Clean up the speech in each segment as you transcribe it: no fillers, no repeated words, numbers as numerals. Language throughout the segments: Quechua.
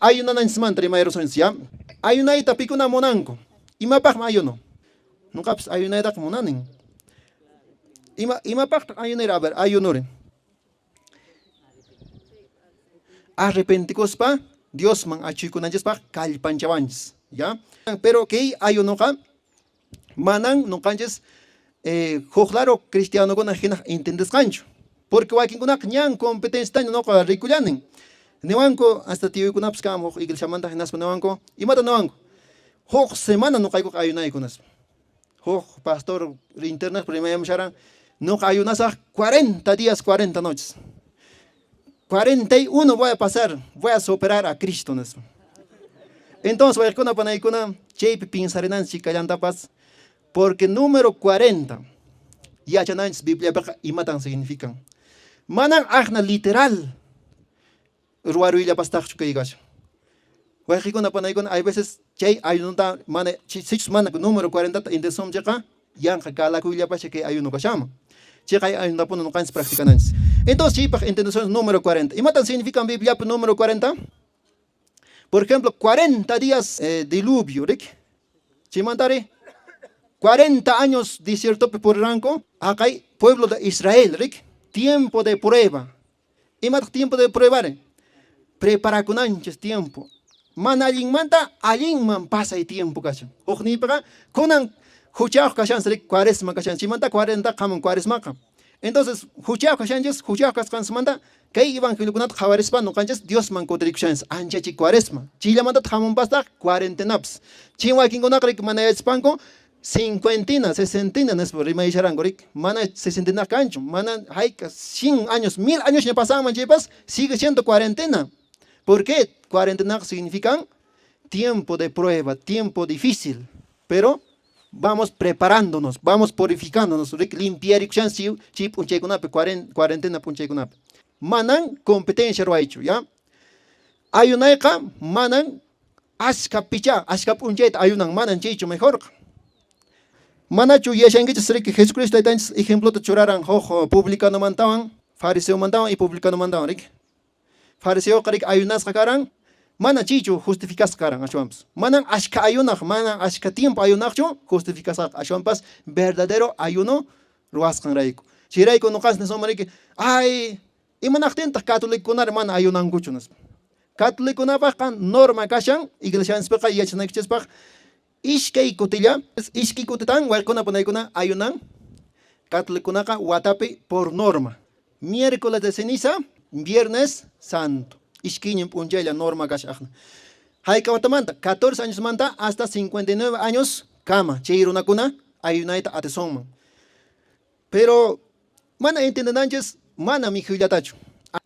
Ayunananchismanta rimayrusunchis, ya? Ayunayta pikuna munanku? Imapaqmi ayuno? Noqapas ayunaytaqa munanin. Ima, imapaqtaq ayunayri? A ver, ayunori. Arrepentikuspa Diosman achuykunanchispaq kallpanchawanchis, ya? Pero kay ayunoqa manan noqanchis huk lado cristianokuna hina entendesqanchu. Porque wakinkunaqa ñan competenciataña noqa rikullanin. Niwanku, hasta tioykunapas kan huk iglesiamanta hinaspa niwanku, imata niwanku? Huk semana noqaykuqa ayunayku nispa. Huk pastor internetpi rimayamusharan, noqa ayunasaq 40 días 40 noches. 41 voy a pasar, voy a superar a Cristo nispa. Entonces, wayqikuna panaykuna, chaypi pinsarinanchis kallantapas, porque número 40 yachananchis Bibliapiqa imatan significan. Manan aqna literal ruwaruyllapastaqchu kay kashan. Wayqikuna panaykuna, hay veces chay ayunota mana, sichus mana número 40ta entiendesunchikqa, yanqa kalakuyllapascha kay ayuno kashanman. Chayqa ayunotapuni noqanchis practicananchis. Entonces chaypaq entendesunchis número 40. Imatan significan Bibliapi número 40? Por ejemplo, 40 días diluvio, rik? Chaymantari 40 años desiertopi puriranku, haqay pueblo de Israel, rik? Tiempo de prueba. Imataq tiempo de pruebari? Preparakunanchis tiempo. Mana allinmanta allinman pasay tiempo kashan. Hukniypiqa kunan huchayuq kashanchis, rik? Cuaresma kashan. Chaymanta 40 qamun cuaresmaqa. Entonces, huchayuq kashanchis, huchayuq kasqanchismanta kay evangeliokunata qhawarispa noqanchis Diosman kutirikushanchis, anchachi cuaresma. Chayllamantataq hamunpastaq cuarentenapas. Chay wakinkunaqa rik mana yachaspanku cincuentina, sesentina nispa rimaysharanku rik. Mana sesentina kanchu, mana hayk'a 100 años, 1000 añosña pasanman chaypas sigue siendo cuarentena. ¿Por qué? Cuarentenaqa significan tiempo de prueba, tiempo difícil, pero vamos preparándonos, vamos purificándonos, rik limpiarikushanchis chay p'unchaykunapi, cuarentena p'unchaykunapi. Manan competencia ruwaychu, ya? Ayunayqa manan ashka picha, ashka p'unchayta ayunan, manan chaychu mejorqa. Manachu yachankichis riki Jesucristo taytanchis ejemplota churaran huk publicanomantawan, fariseomantawan y publicanomantawan, riki? Fariseoqa riki ayunasqa karan, mana chaychu justificasqa karan ashwanpas. Manan ashka ayunaq, manan ashka tiempo ayunaqchu justificasqaqa, ashwanpas verdadero ayuno ruwasqanrayku. Chayrayku noqanchis nisunman riki, ay, imanaqtintaq catolicokunari mana ayunankuchu nispa. Catolicokunapaqqa norma kashan iglesianchispiqa yachanaykichispaq ishkay kutilla, ishkay kutitan wayqikuna panaykuna ayunan catolicokunaqa watapi por norma. Miércoles de ceniza, viernes santo. Ishkaynin p'unchaylla norma kashan aqna. Hayk'a watamanta? 14 añosmanta hasta 59 años kama chay runakuna ayunayta atisunman. Pero mana entiendenanchis mana mikhuyllatachu.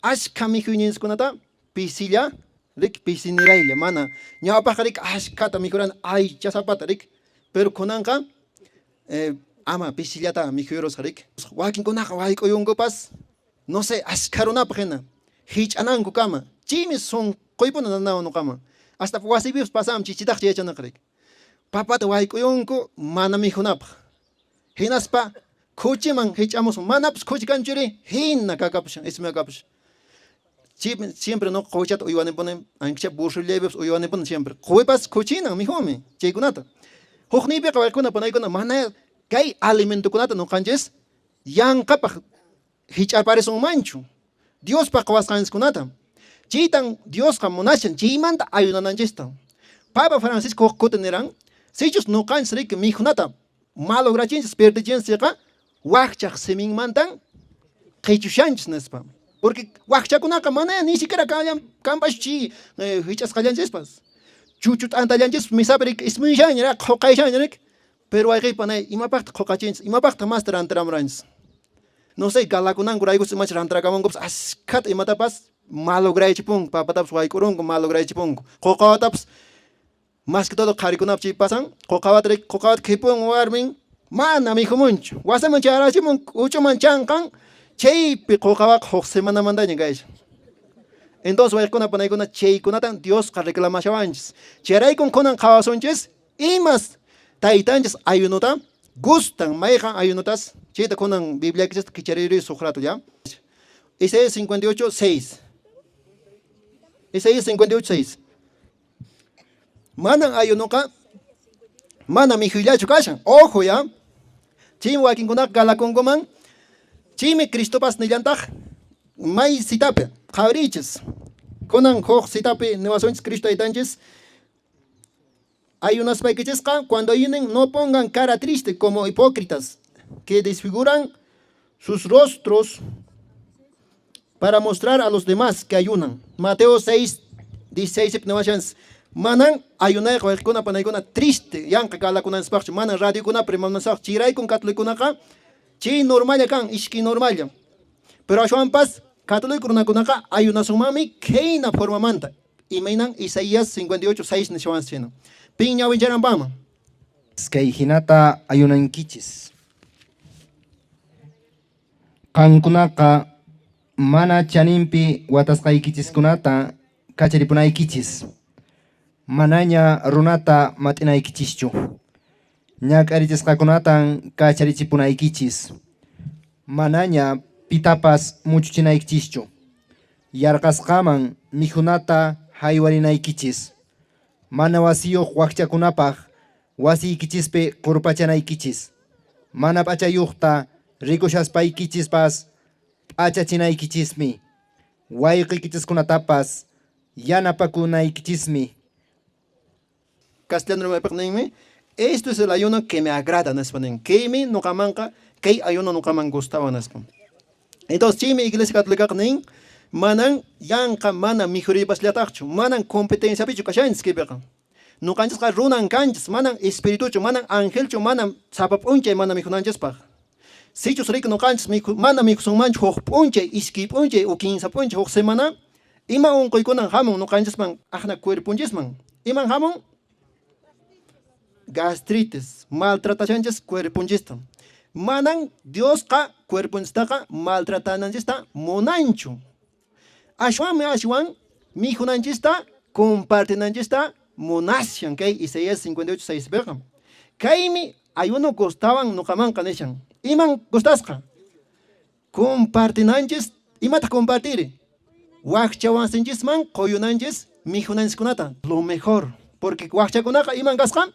Ashkha mikhuyninchiskunata pisilla, rik, pisiniraylla, mana. Ñawpaqqa rik ashkhata mikhurani aychasapata, rik. Pero kunanqa ama pisillata mikhuyurusqa, rik. Wakinkunaqa wayk'uyunkupas, no sé, ashkha runapaq hina, hich'ananku kama. Chaymi sunquypuna nanawan noqaman. Hasta wasiypipas pasanmi chichitaqcha yachanaqa, rik. Papata wayk'uyunku mana mikhunapaq. Hinaspa khuchiman hich'amusun, manapas khuchi kanchuri, hina kakapushan, ismuyakapushan. Siempre noqa quwichata uywanipuni, aunque sea bursullaypipas uywanipuni siempre. Quwipas khuchinan mikhunmi chaykunata. Hukniypiqa waykuna panaykuna mana kay alimentokunata noqanchis yanqapaq hich'aparisunmanchu. Diospa qowasqanchiskunata. Chaytan Diosqa munashan, chaymanta ayunananchista. Papa Francisco huk kuti niran, sichus noqanchis riki mikhunata malograchinchis, perdichinchis chayqa, wakchaq siminmantan qechushanchis nispa. Porque wakchakunaqa mana ni siquiera kanpaschu chay hich'asqallanchispas. Chuchu t'antallanchispas mesapi riki ismuyshanña, qhoqayshanña riki. Pero wayqey panay, imapaqtaq qhoqachinchis? Imapaqtaq masta rantiramuranchis? No sé, galakunankuraykus imachi rantirakamunkupas askhata imatapas malograychipunku, papatapas wayk'urunku, malograychipunku. Qoqawatapas, más que todo qharikunapi chay pasan, qoqawata riki, qoqawata khipun warmin, mana mikhumunchu. Wasiman chayarachimun, k'uchuman chanqan, chaypi qoqawaqa huk semanamantaña kayshan. Entonces wayqikuna panaykuna chaykunatan Diosqa reclamashawanchis. Chayraykun kunan qhawasunchis imas taytanchis ayunota gustan, mayqan ayunotas, chayta kunan Bibliaykichista kichaririy suq rato ya. Isaías 58, 6. Isaías 58, 6. Manan ayunoqa mana mikhuyllachu kashan. Ojo ya. Chaymi wakinkunaqa galakunkuman. Chaymi Cristopas nillantaq may citapi qhawariychis. Kunan huk citapi niwasunchis Cristo Taytanchis ayunaspaykichisqa cuando ayunen no pongan cara triste como hipócritas que desfiguran sus rostros para mostrar a los demás que ayunan. Mateo 6, 16 niwashanchis manan ayunayqa wayqikuna panaykuna triste yanqa galakunanchispaqchu manan radiokunapi rimananchispaq chayraykun catolicokunaqa chay normalla kan iskay normalla. Pero ashwanpas católico runakunaqa ayunasunmanmi khayna formamanta imaynan Isaías 58, 6 nishawanchis hina. Pin ñawincharanpanman? Kay hinata ayunankichis. Qankunaqa mana chaninpi watasqaykichiskunata kacharipunaykichis, manaña runata mat'inaykichischu. Ñak'arichisqakunatan kacharichipunaykichis, manaña pitapas muchuchinaykichischu. Yarqasqaman mikhunata haywarinaykichis, mana wasiyuq wakchakunapaq wasiykichispi qurpachanaykichis, mana p'achayuqta rikushaspaykichispas p'achachinaykichismi, wayqiykichiskunatapas yanapakunaykichismi. Castellano rimaypiqa ninmi, esto es el ayuno que me agrada nispa nin. Kaymi nuqamanqa, kay ayuno nuqaman gustawan nispa. Entonces chaymi Iglesia Católicaqa nin, manan yanqa mana mikhuriypasllataqchu, manan competenciapichu kashanchis kaypiqa. Nuqanchisqa runan kanchis, manan espirituchu, manan angelchu, manan sapa p'unchay mana mikhunanchispaq. Sichus riki nuqanchis mana mikhusunmanchu huk p'unchay, iskay p'unchay o kinsa p'unchay huk semana, ima unquykunan hamun nuqanchisman aqna cuerponchisman? Iman hamun? Gastritis, maltratashanchis cuerponchista. Manan Diosqa cuerponchistaqa maltratananchista munanchu. Ashwanmi ashwan mikhunanchista compartinanchista munashan kay Isaías 58, 6 piqa. Kaymi ayuno gustawan nuqamanqa nishan. Iman gustasqa? Compartinanchis, imataq compartiri? Wakchawasinchisman quyunanchis mikhunanchiskunata, lo mejor. Porque wakchakunaqa iman kasqa?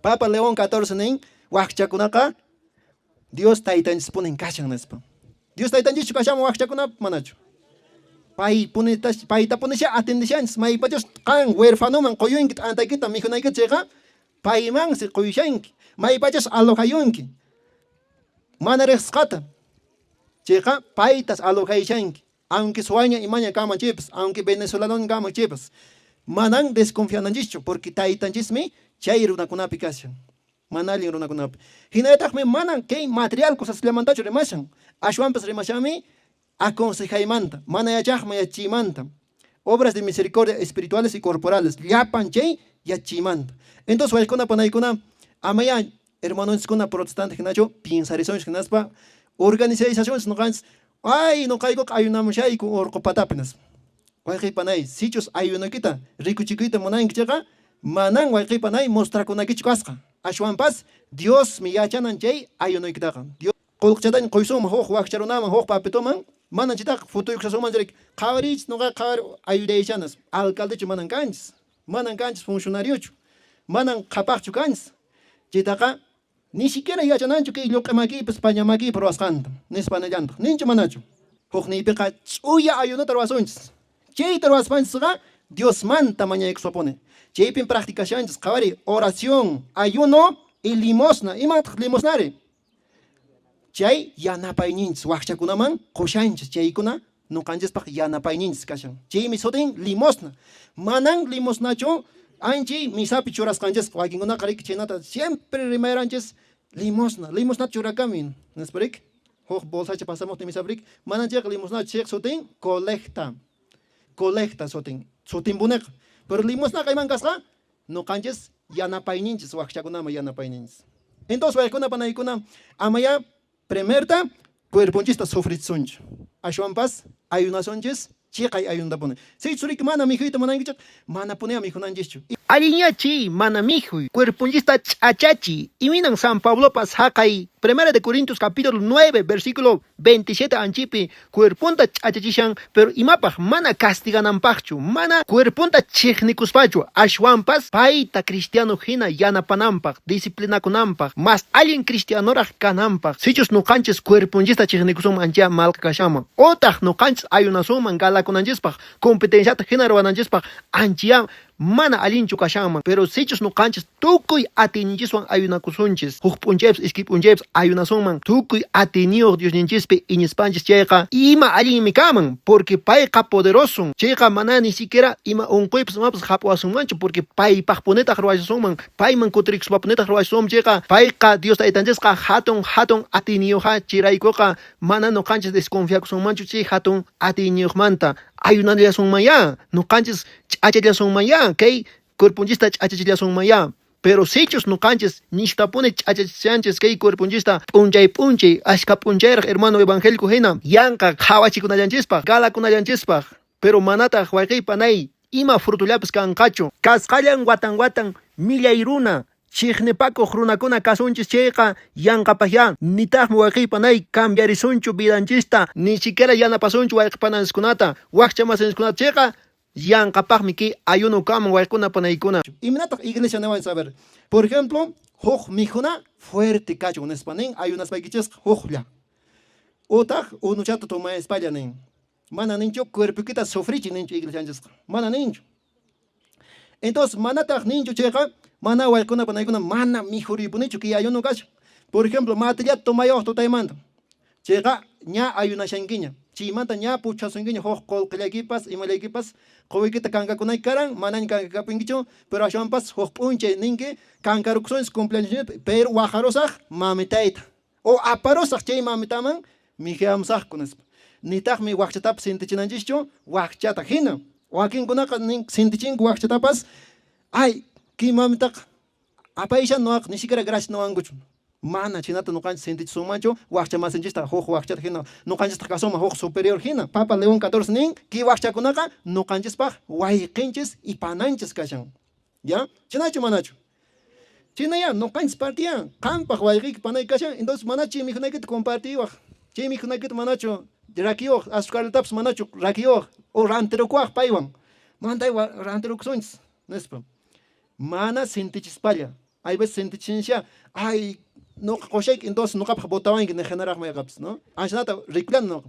Papa León XIV nin, wakchakunaqa Dios taytanchispunin kashan nispa. Dios taytanchischu kashanman wakchakunapaq manachu? Pay paytapunisha atendishanchis, maypachus qan huerfanoman quyunki t'antaykita mikhunaykita chayqa, paymansi quyushanki, maypachus alojayunki mana riqsisqata chayqa paytas alojayushanki, aunque suwaña imaña kanman chaypas, aunque venezolanoña kanman chaypas, manan desconfiananchischu porque taytanchismi chay runakunapi kashan, mana allin runakunapi. Hinallataqmi manan kay material cosasllamantachu rimashan, ashwanpas rimashanmi aconsejaymanta, mana yachaqman yachachiymanta, obras de misericordia espirituales y corporales, llapan chay yachachiymanta. Entonces, wayqikuna panaykuna, amayá hermanonchiskuna protestante hinachu piensarisunchis hinaspa organizaciones nuqanchis, ay, nuqaykuqa ayunamushayku urqu patapi nispa. Wayqi panay, sichus ayunoykita rikuchikuyta munanki chayqa, manan wayqi panay mostrakunaykichu kasqa. Ashwanpas Diosmi yachanan chay ayunoykitaqa. Dios qullqichataña quysunman huk wakcha runaman, huk papitoman, manan chaytaqa fotoykushasunmanchu riki. Qhawariychis nuqaqa qhawari ayudaychanas. Alcaldechu manan kanchis, manan kanchis funcionariochu, manan qhapaqchu kanchis. Chaytaqa ni siquiera yachananchu kay lluq'i makiypas paña makiypa ruwasqanta, nispa nillantaq. Ninchu manachu? Hukniypiqa ch'uya ayunota ruwasunchis. Chayta ruwaspanchisqa Diosmanta mañaykuspapuni. Chaypin practicashanchis, qhawariy, oración, ayuno y limosna. Imataq limosnari? Chay yanapayninchis wakchakunaman qushanchis, chaykuna nuqanchispaq yanapayninchis kashan. Chaymi sutin limosna. Manan limosnachu anchay misapi churasqanchisqa. Wakinkunaqa riki chaynata siempre rimayranchis limosna, limosnata churakami, nispa riki. Huk bolsacha pasamuqtin misapi riki, manan chayqa limosnachu, chayqa sutin colecta. Colecta sutin, sutinpuniqa. Pero limosnaqa iman kasqa? Nuqanchis yanapayninchis, wakchakunaman yanapayninchis. Entonces, wayqikuna panaykuna, amayá primerta cuerponchista sufrichisunchu. Ashwanpas ayunasunchis chiqay ayunotapuni. Sichus riki mana mikhuyta munankichik, manapuniyá mikhunanchischu. Allinyachiy mana mikhuy, cuerponchista ch'achachiy. Iminan San Pablopas haqay Primera de Corintios capítulo 9 versículo 27 anchipi cuerponta ch'achachishan, pero imapaq mana castigananpaqchu, mana cuerponta chiqnikuspachu, ashwanpas payta cristiano hina yanapananpaq, disciplinakunanpaq, mas allin cristianoraq kananpaq. Sichus nuqanchis cuerponchista chiqnikusunman ancha malqa kashanman, otaq nuqanchis ayunasunman galakunanchispaq, competenciata hina ruwananchispaq, anchayá mana allinchu kashanman. Pero sichus nuqanchis tukuy atiyninchiswan ayunakusunchis, huk p'unchaypas iskay p'unchaypas ayunasunman tukuy atiyniyuq Diosninchispi iñispanchis chayqa, ima allinmi kanman, porque payqa poderoson. Chayqa mana ni siquiera ima unquypas imapas hap'iwasunmanchu, porque paypaqpunitaq ruwashasunman, payman kutirikuspapunitaj ruwashasunman chayqa, payqa Dios Taytanchisqa hatun hatun atiyniyuqqa, chayraykuqa mana nuqanchis desconfiakusunmanchu chay hatun atiyniyuqmanta. Ayunallasunmanyá, nuqanchis ch'achallasunmanyá, kay cuerponchista ch'achachillasunmanyá. Pero sichus nuqanchis nishtapuni ch'achachishanchis kay cuerponchista p'unchay p'unchay, ashkha p'unchayraq hermano evangélico hina, yanqa qhawachikunallanchispaq, galakunallanchispaq, pero manataq wayqiy panay ima frutollapis kanqachu. Kasqallan watan watan millay runa, chiqnipakuq runakuna kasunchis chayqa yanqapaqyá, nitaqmi wayqiy panay cambiarisunchu vidanchista, ni siquiera yanapasunchu wayqipananchiskunata, wakcha masinchiskunata chayqa yanqapaqmi kay ayuno kanman wayqikuna panaykuna. Imanataq iglesia niwanchis? A ver, por ejemplo, huk mikhuna fuerte kachun nispa nin ayunaspaykichisqa huklla. Utaq unuchata tomayaspalla nin. Mana ninchu cuerpoykita sufrichi ninchu iglesianchisqa. Mana ninchu. Entonces, manataq ninchu chayqa, mana wayqikuna panaykuna mana mikhuriypunichu kay ayuno kashan. Por ejemplo, matillata tomayawaq tutaymanta. Chayqa ña ayunashankiña. Chaymanta ña puchasunkiña huk qolqellaykipas, imallaykipas, quwikita kankakunayki karan, manaña kankakapinkichu, pero ashwanpas huk p'unchay ninki kankarukusunchis cumpleaños, pero wajarusaq mamitayta. O aparusaq chay mamitaman mijiamusaqku nispa. Nitaqmi wakchatapas sintichinanchischu wakchata hina. Wakinkunaqa nin sintichinku wakchatapas, ay, kay mamitaqa apayshan nuwaqa ni siquiera gracias niwankuchu. Mana chinata nuqanchis sintichisunmanchu wakcha masinchista huk wakchata hina, nuqanchistaq kasunman huk superior hina. Papa León XIV nin, kay wakchakunaqa nuqanchispaq wayqinchis y pananchis kashan. Ya? Chinachu manachu? Chinayá, nuqanchis partiyan, qampaq wayqiyki panayki kashan, entonces manachu chay mikhunaykita compartiwaq? Chay mikhunaykita manachu rakiwaq, azucarlatapas manachu rakiwaq o rantirukuwaq paywan? Mantay rantirukusunchis, nispa. Mana sintichispalla. Hay veces sintichincha, ay, nuqa qushayki, entonces nuqapaq votawanki niq hinaraqmi yaqapas, no? Ashnata rikullani nuqa.